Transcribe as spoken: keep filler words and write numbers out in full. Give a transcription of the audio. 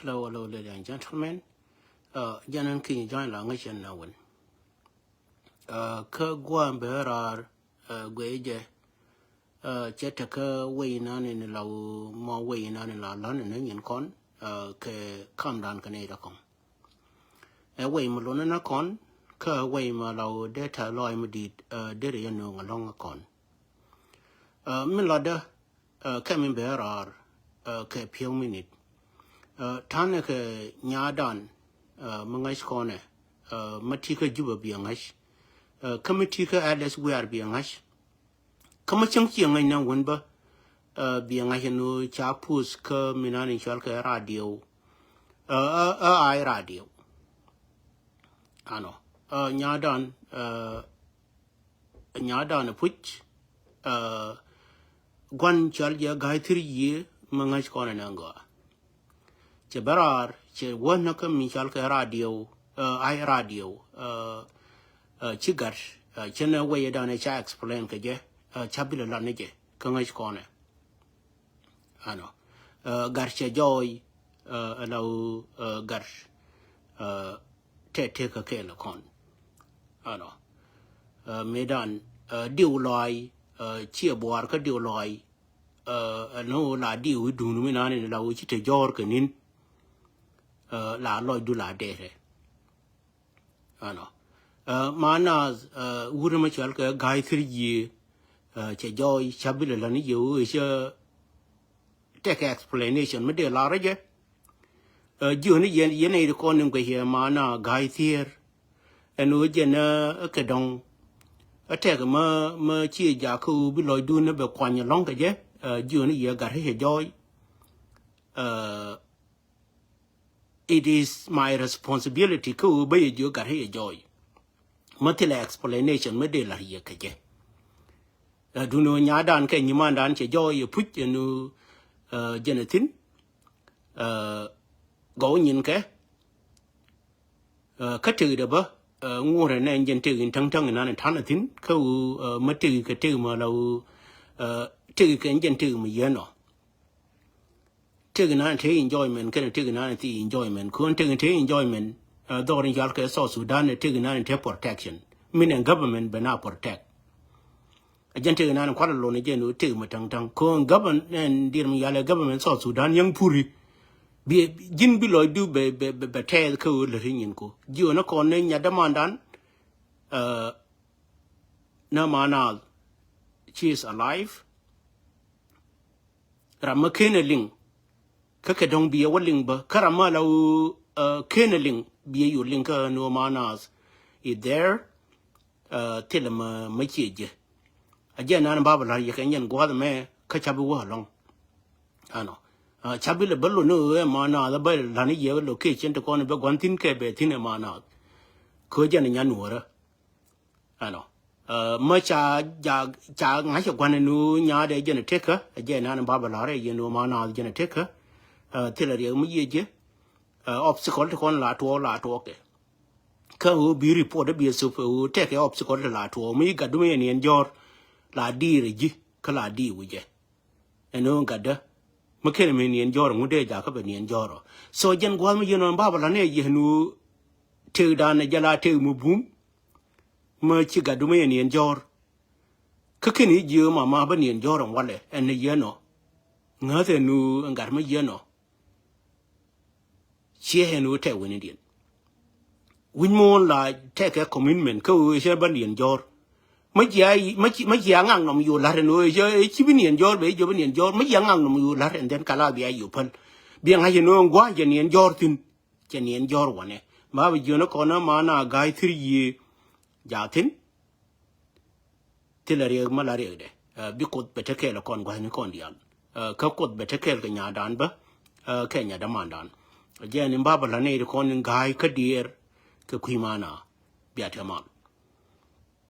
Hello, hello, ladies and gentlemen. Jɛn ɛn ki̱ny jɔ̱ɔ̱ny la ŋäc ɛn na wän. Kä gua̱a̱ bɛ raar guey jɛ. Cɛ tekä wey nan in la mɔ wey nan in la lɔn in nyin kɔn kɛ kamdan kɛ ney da kɔn. Ɛ wey mɛ lon in kɔn kä wey mɛ la dee tɛ lɔy mɛ dit dee rɛ yɛ nuŋ alɔŋ kɔn. Min lɔdä kɛ min bɛ rɔɔr kɛ piɛw minit. Tanɛ kɛ nyadan mi ŋa̱c kɔnɛ mi tikä Juba biɛ ŋa̱c. Kä mi tikä Alice Wiar biɛ ŋa̱c. Kä mi cäŋ ciɛ ŋa̱c nɛ wän bä biɛ ŋa̱c ɛn ɣöö ca puth kä mi nan in cɔal kɛ radio. Ɛ ay radio. Anɔ nyadan nyadan puc. Gua̱n cɔal jɛ ga̱a̱c thir yiëë mi ŋäc kɔn ɛn ɛn gɔaa. Cɛ bɛ raar cɛ wäth nä kä mi cɔal kɛ radio. Ay radio. Ci gat cɛ nɛ wecɛ dan ɛ ca explain kɛ jɛ. Ca bilɛ lan ni jɛ kä ŋäc kɔnɛ. Anɔ gat cɛ jɔɔy. Ɛ la ɣöö gat tɛ tek kä kɛɛl kɔn. Anɔ mëëdan diw lɔaay ciɛ buaar kä diw lɔaay. Ɛn ɣöö la diw i̱ duun mi naan in la ɣöö ci te jɔɔr kɛ ni̱n. La lɔcdu la dɛɛrɛ. Anɔ ma naath wut ɛmɛ cɔal kɛ ga̱a̱c thir yiëë. Cɛ jɔɔy ca bilɛ lan ni jɛ ɣöö cɛ tekɛ explanation mi dee lar jɛ. Jiöni yɛn yɛn nɛy ti kɔn in guɛc yɛ ma na ga̱a̱c thier. Ɛn ɣöö jɛn ɛ kɛ dɔ̱ŋ ɛ tɛk mä mä ciɛ jakä ɣöö bi lɔcdun ni bɛ kuany ɛlɔ̱ŋ kɛ jɛ. Jiöni yɛ gat ri cɛ jɔɔy. It is my responsibility kä ɣöö bä yɛ jiök gat ri yɛ jɔɔy. Mä thilɛ explanation mä dee la̱r yɛ kɛ jɛ. Dun ɣöö nyadan kɛ nyimandan cɛ jɔɔy yɛ puc ɛn ɣöö jɛn ɛ thi̱n. Gɔw nyin kɛ kä tekdɛ bä ŋuurɛ nɛ jɛn tek in täŋtäŋ inan in ta̱n ɛ thi̱n kä ɣöö mä tek kɛ tek mä la ɣöö tek kɛ jɛn tek mä yɛn ɔ. Tek inan te enjoyment kɛnɛ tek inan te enjoyment. Kun tek te enjoyment dhɔr in yual kɛ South Sudan tek inan te protection. Min ɛn government bɛ na protect. A jɛn tek inan kual alone jɛn tek ma taŋ taŋ. Kun government ɛn dir mi yual government South Sudan yɛn puri. Bi jin bi lɔcdu bɛ bɛ bɛ tɛth kä ɣöö lät nyin ko jiö ni kɔn ni nyat dämandan. Na ma naath, she is alive. Ram mä kenɛ liŋ kä kɛ dɔ̱ŋ biɛ wä liŋ bä kä ram mä la ɣöö kenɛ liŋ biɛ yu liŋ kä ni ɣöö ma naath is there. Thilɛ mä mä ciɛ jɛ. A jɛ nan bapɛ la̱r yɛ kɛ nyɛn gua̱a̱th mɛ kä ca bi wä alɔ̱ŋ. Anɔ ca bi lɛ bä lo ni ɣöö ɛ ma naath bä la̱r ni yɛ location ti kɔn bɛ gua̱n thi̱n kɛ bɛ thi̱n ɛ ma naath. Kä jɛn ɛ nyan nuɔ̱ɔ̱rä. Ɛnɔ mä ca ja ca ŋa̱cä gua̱n ɛn ɣöö nyaadɛ jɛn ɛ tekä ɛ jɛ nan in bapɛ la̱rɛ yɛn ɣöö ma naath jɛn ɛ tekä. Thilɛ riɛk mi yiëë jɛ obstacle ti kɔn la tuɔɔk la tuɔɔkɛ. Kä ɣöö bi report ɛ bi ɛ thop ɛ ɣöö tɛkɛ obstacle ti la tuɔɔk mi gat dum yɛ niɛn jɔ̱ɔ̱r la diir ɛ ji̱ kä la diir wi̱cɛ. Ɛn ɣöö gatdä mi kenɛ mi niɛn jɔ̱ɔ̱r ŋut dee jakä bɛ niɛn jɔ̱ɔ̱r ɔ. So jɛn gua̱a̱th mi yɛn ɣän bapɛ la̱rɛ yɛn ɣöö tëëkdan ɛ jɛ la tëëk mi bum. Mä ci gatdu mä yɛn yɛn jɔ̱ɔ̱r. Kä kɛn i̱ jiö mama bä niɛn jɔ̱ɔ̱r ɛn walɛ ɛn ni yɛn ɔ. Ŋäth ɛn nu ɛn gat mä yɛn ɔ. Ciɛ ɛn ɣöö tɛk wen in diɛn wi̱c mo̱o̱n la tɛkɛ commitment kä ɣöö cɛ bä niɛn jɔ̱ɔ̱r. Mä cia mä cia ŋak nɔm yo̱o̱ la̱t ɛn ɣöö ci bi niɛn jɔ̱ɔ̱r bɛ jiö bä niɛn jɔ̱ɔ̱r mä cia ŋak nɔm yo̱o̱ la̱t ɛn dhɛn kala bia yo̱o̱ päl. Bia ŋa̱c ɛn ɣöö ŋua̱c jɛ niɛn jɔ̱ɔ̱r thi̱n. Cɛ niɛn jɔ̱ɔ̱r wanɛ ma bi jiön kɔn ma na ga̱a̱c thir yiëë. Ja thi̱n. Thilɛ riɛk mä la riɛkdɛ bi Kuoth bɛ te kɛɛl kɔn gua̱thni kɔn diaal. Kä Kuoth bɛ te kɛɛl kɛ nyadan bä kɛ nyadamandan. Jɛ ni bapɛ la nɛy ti kɔn in ga̱a̱c kä diɛɛr kɛ kui̱ ma na bia te mal.